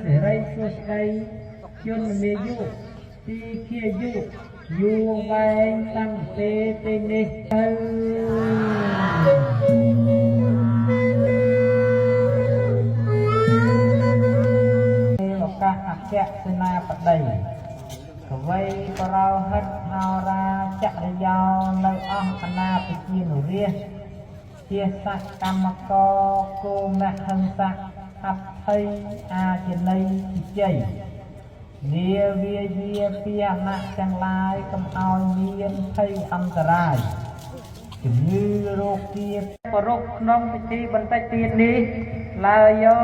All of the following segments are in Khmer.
សិរីសួស្តីជនមានយុទីគាយុយូរវែងតាំងទេទេនេះទៅ ឱកាសអគ្គសេនាបតីកវីបរោហិតហោរាចរិយោនៅអស់គណៈប្រជានុរាស្ត្រជាសកម្មកគោមហិង្សៈអភ័យអាជន័យពិជ័យនាវាយាពាណៈទាំងឡាយកុំឲ្យមានភ័យអន្តរាយជំងឺរោគាប្រពក្នុងពិធីបន្តិចទៀតនេះឡើយយោ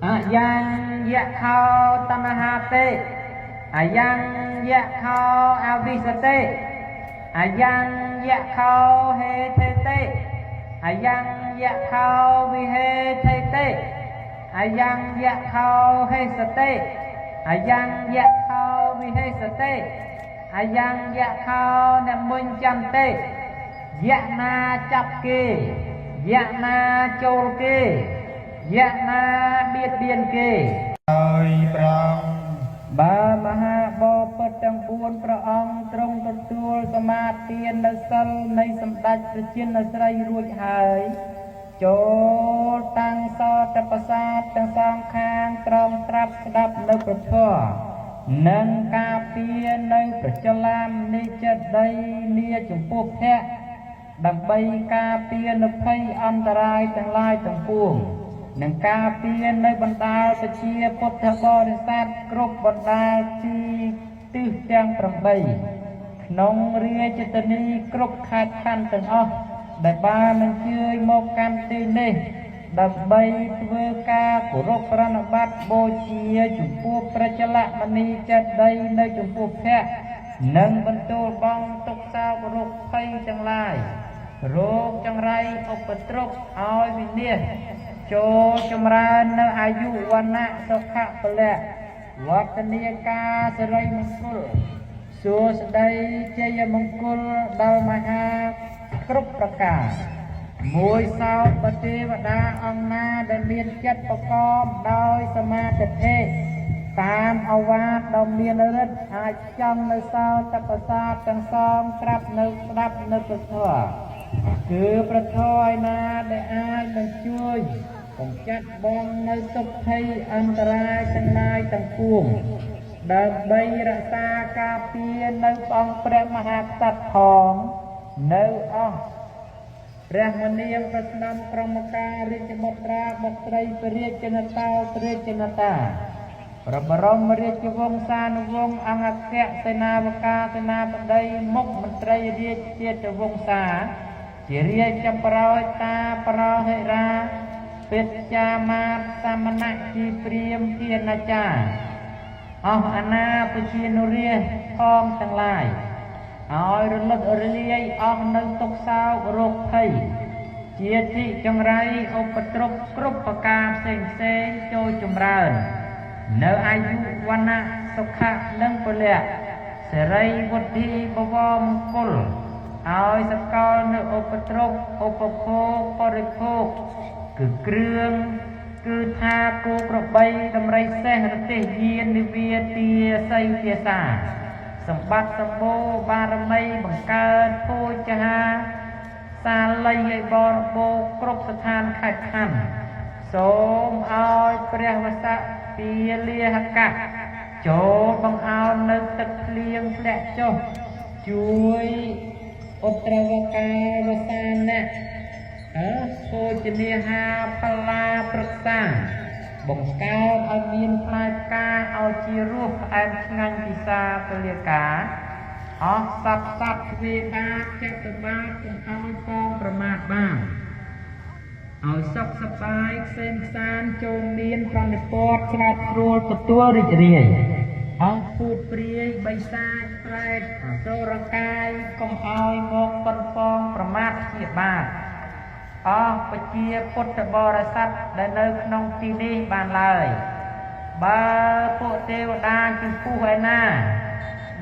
អយ៉ាងយៈខោតណ្ហាតិអយ៉ាងយៈខោអវិសតិអយ៉ាងយៈខោហេធេតិអយ៉ាងយៈខោវិហេធេតិអយ៉ាងយៈខោហេសតិអយ៉ាងយៈខោវិហេសតិអយ៉ាងយៈខោនមុញ្ចន្តិយៈណាចាប់គេយៈណាចូលគេយៈណាបៀតបៀនគេ ហើយប្រង បើមហាបពិតទាំង4ព្រះអង្គទ្រង់ទទួលសមាទាននៅសិលនៃសម្ដេចព្រះជិនស្រីរួចហើយចូលតាំងសតប្រសាទទាំងសងខាងត្រង់ត្រាប់ស្ដាប់នៅព្រះធម៌និងការពារនៅប្រចលាមនីចេតីនាចំពោះភៈដើម្បីការពារនៅភ័យអន្តរាយទាំងឡាយទាំងពួងនិងការពារនៅបណ្ដាលប្រជាពុទ្ធបរិស័ទគ្រប់បណ្ដាលទីទិសទាំង8ក្នុងរាជធានីគ្រប់ខេត្តខណ្ឌទាំងអស់ដែលបានអញ្ជើញមកកាន់ទីនេះដើម្បីធ្វើការគោរពប្រណិប័តបូជាចំពោះព្រះចលមនីចេតិយនៅចំពោះភៈនិងបន្ទូលបងទុកសោករោគភ័យទាំងឡាយរោគចង្រៃឧបទ្រពឲ្យវិនាសចូលចម្រើននៅអាយុវណ្ណៈសុខៈពលៈវឌ្ឍនាការសិរីមង្គលសួស្តីជ័យមង្គលដល់មហាគ្រប់ប្រការមួយសោតបទេវតាអង្គណាដែលមានចិត្តប្រកបដោយសមាធិតាមអវាទដ៏មានឫទ្ធិអាចចង់នៅសោតប្រសាទទាំងសងត្រាប់នៅស្ដាប់នៅព្រះធម៌គឺព្រះធម៌ឯណាដែលអាចនឹងជួយកម្ចាត់បងនៅទុក្ខភ័យអន្តរាយទាំងឡាយទាំងពួងដើម្បីរក្សាការពារនៅអង្គព្រះមហាក្សត្រផងនៅអស់ព្រះមនាងប្រស្នំក្រមការរាជបុត្រាបុត្រីព្រះរាជនតោព្រះរាជនតាព្រះបរមរាជវង្សានុវង្សអង្គអគ្គសេនាវកាសេនាបតីមុខមន្ត្រីរាជជាតិវង្សាជារាជប្រោយតាប្រោហិរាពេជ្ចាមាតសមណៈជាព្រាមគាណាចារអស់អាណាប្រជានុរាស្ត្រផងទាំងឡាយឲ្យរលត់រលាយអស់នៅទុក្ខសោករោគភ័យជាធិចង្រៃឧបទ្រពគ្រប់ប្រការផ្សេងផ្សេងចូលចម្រើននៅអាយុវណ្ណៈសុខៈនិងពលៈសិរីវុធីបវរមង្គលឲ្យសកលនៅឧបទ្រពឧបភោគបរិភោគគឺគ្រឿងគឺថាគោក្របីដំរីសេះរទេះយាននិវាទាសីទាសាសម្បត្តិសម្បូរបារមីបង្កើតភោចហាសាលីឲ្យបរិបូរគ្រប់ស្ថានខេត្តខណ្ឌសូមឲ្យព្រះវសៈពាលាហកៈចូលបង្អោននៅទឹកភ្លៀងធ្លាក់ចុះជួយឧត្តរវកាវសានៈអើភោជនាហាផលាប្រឹក្សាបង្កើតឲ្យមានផ្លែផ្កាឲ្យជារសផ្អែមឆ្ងាញ់ពិសាពលិកាអស់សពសពទ្វេបាចិត្តបាតកុំឲ្យពងប្រមាទបានឲ្យសុខសប្បាយខ្សែមខ្សានចូលមានប្រណិប័តឆ្លាតស្រួលទទួលរីករាយអស់ពូតព្រាយបិសាចប្រែតអសុរកាយកុំឲ្យមកប៉ុនប៉ងប្រមាថជាបាប អស់ប្រជាពុទ្ធបរិស័ទដែលនៅក្នុងទីនេះបានឡើយបើពួកទេវតាចំពោះឯណា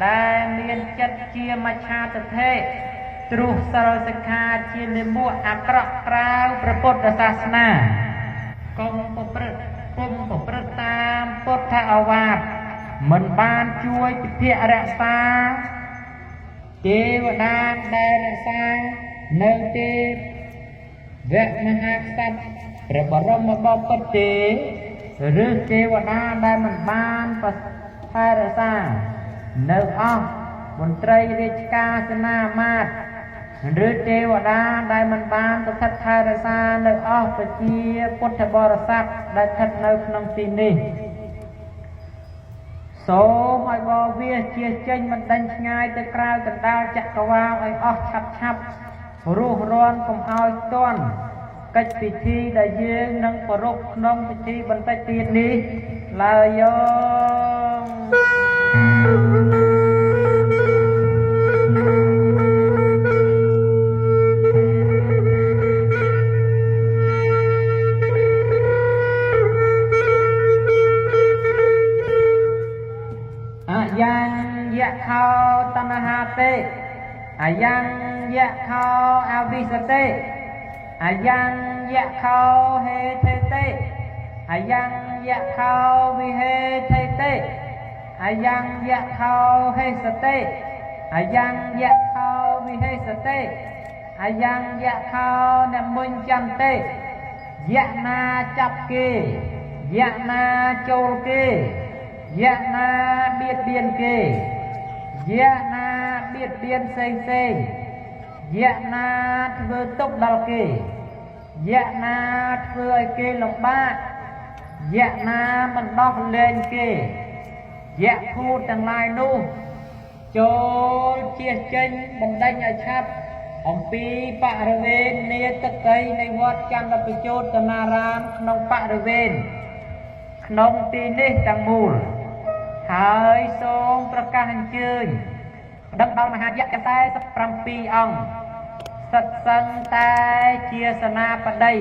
ដែលមានចិត្តជាមច្ឆាទិដ្ឋិទ្រុះសិលសិក្ខាជានិមៈអាក្រក់ក្រៅព្រះពុទ្ធសាសនាកុំប្រព្រឹត្តពុំប្រព្រឹត្តតាមពុទ្ធឱវាទមិនបានជួយពិភាក្សរក្សាទេវតាដែលរក្សានៅទេវមហាក្សត្រព្រះបរមបពិត្រទេឬទេវតាដែលមិនបានប្រថែរក្សានៅអស់មន្ត្រីរាជការសេនាមាត្យឬទេវតាដែលមិនបានប្រថិតថែរក្សានៅអស់ប្រជាពុទ្ធបរិស័ទដែលស្ថិតនៅក្នុងទីនេះសូមឲ្យបវាសជាចេញមិនដេញឆ្ងាយទៅក្រៅកណ្ដាលចក្រវាលឲ្យអស់ឆាប់ឆាប់រស់រាន់កុំឲ្យទាន់កិច្ចពិធីដែលយើងនឹងប្រារព្ធក្នុងពិធីបន្តិចទៀតនេះឡើយយោអយ៉ាងយៈខោតណ្ហាតិអយ៉ាងយៈខោអវិសតិអយ៉ាងយៈខោហេធេតិអយ៉ាងយៈខោវិហេធេតិអយ៉ាងយៈខោហេសតិអយ៉ាងយៈខោវិហេសតិអយ៉ាងយៈខោនមុញ្ចន្តិយៈណាចាប់គេយៈណាចូលគេយៈណាបៀតបៀនគេយៈណាបៀតបៀនផ្សេងផ្សេងយៈណាធ្វើទុកដល់គេយៈណាធ្វើឲ្យគេលំបាកយៈណាមិនដោះលែងគេយៈភូតទាំងឡាយនោះចូលជៀសចេញបណ្ដេញឲ្យឆាប់អំពីបរិវេណនេតតីនៃវត្តចន្ទប្រជោតនារាមក្នុងបរិវេណក្នុងទីនេះទាំងមូលហើយសូមប្រកាសអញ្ជើញដឹងដល់មហាយក្ស47អង្គសិតសឹងតែជាសេនាបតី